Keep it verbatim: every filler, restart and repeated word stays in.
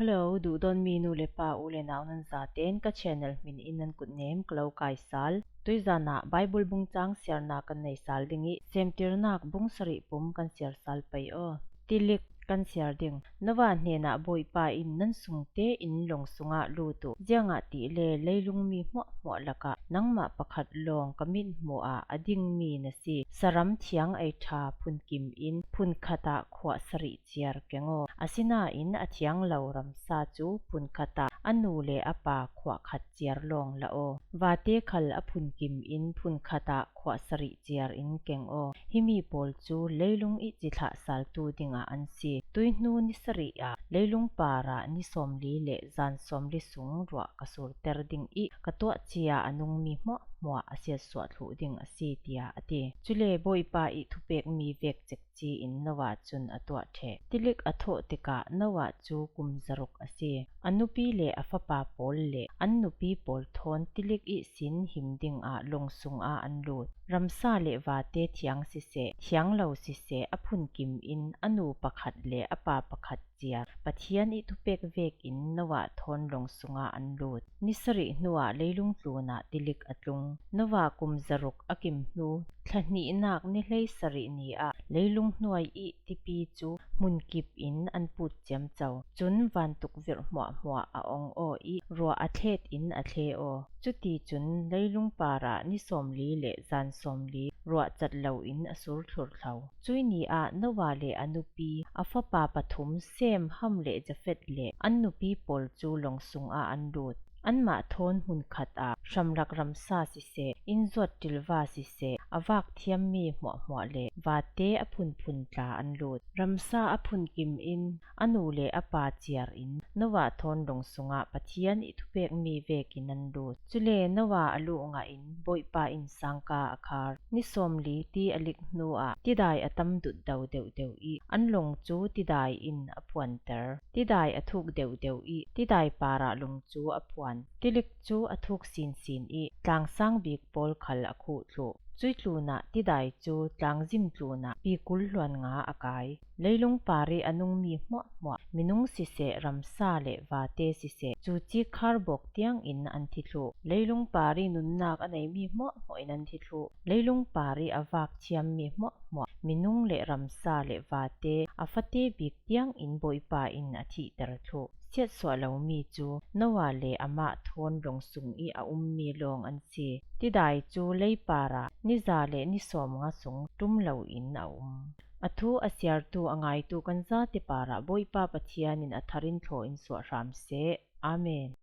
Hello, duhdawtmi nu le pa, u le nau nan zaten ka channel hmin in nan kutnem ka lo kaisal. Tuizanah Bible bungcang siarna kan neisal ding ih, Semtirnak bung sarih pum kan siarsal pei aw. Tilik kan siar ding. Nova hnenah Bawipa in, "Nan sungte in long sungah lut uh, ziangahtile leilung mi hmuahhmuah lakah nangmah pakhat lawng ka mithmuh ah a dingmi na si. Saram thiang ei ṭha phunkim in phunkhatah khuah sarih ciar keng aw. Asinain a thiang lo ramsa cu phunkhatah a nu le a pa khuah khat ciar lawng la aw. Vate khal a phunkim in phunkhatah khuah sarih ciar in keng aw. Himi pawl cu leilung ih cithlah saltu dingah an si. Tuihnu ni sarih ah leilung parah ni sawmli le zan sawmli sung ruah ka surter ding ih ka tuah cia a nungmi hmuahhmuah a siatsuah thluh ding a si," tiah a ti. Cule Bawipa ih thupekmi vek cekci in Noah cun a tuah ṭheh. Tilik a thawh tikah Noah cu kum zaruk a si. A nupi le a fapa pawl le an nupi pawl thawn tilik ihsin him dingah long sungah an lut. Ramsa le vate thiang siseh, thiang lo siseh, a phunkim in a nu pakhat le a pa pakhat ciar Pathian ih thupek vekin Noah thawn long sungah an lut. Ni sarih hnuah leilung tlunah tilik a tlung. Noah kum zaruk a kim hnu, thlahnihnak ni hleisarih ni ah leilung hnuai ih tipi cu hmunkip in an put ciamco. Cun vantuk virh hmuahhmuah a ong aw ih ruah a thlet in a thle aw. Cuticun leilung parah ni sawmli le zan sawmli ruah cat loin a surthlur thlo. Cuih ni ah Noah le a nupi, a fapa pathum Sem, Ham le Jafet le an nupi pawl cu long sungah an lut. Anmah thawn hmunkhat ah hramlak ramsa siseh, innzuat ṭilva siseh, a vak thiammi hmuahhmuah le vate a phunphun tla an lut. Ramsa a phunkim in a nu le a pa ciar in Noah thawn long sungah Pathian ih thupekmi vekin an lut. Cule Noah a luh ngahin Bawipa in sangka a khar. Ni sawmli ti a lik hnuah tidai a tam dutdo deuhdeuh ih an long cu tidai in a phuanter. Tidai a thuk deuhdeuh ih tidai parah long cu a phuan. Tilik cu a thuk sinsin ih tlangsang bik pawl khal a khuh thluh. Cuih tlunah tidai cu tlangzim tlunah pikul hluan nga a kai. Leilung parih a nungmi hmuahhmuah, minung siseh, ramsa le vate siseh, cuci kharbawk tiangin an thi thluh. Leilung parih nunnak a neimi hmuahhmuah in an thi thluh. Leilung parih a vak thiammi hmuahhmuah, minung le ramsa le vate, a fate bik tiangin Bawipa in a thihter thluh. Siatsuah lomi cu Noah le amah thawn long sung ih a ummi lawng an si. Tidai cu lei parah ni za le ni sawmnga sung ṭum loin a um. A thu a siartu, a ngaitu kan zate parah Bawipa Pathian in a thar in thlaw in suah hram seh. Amen.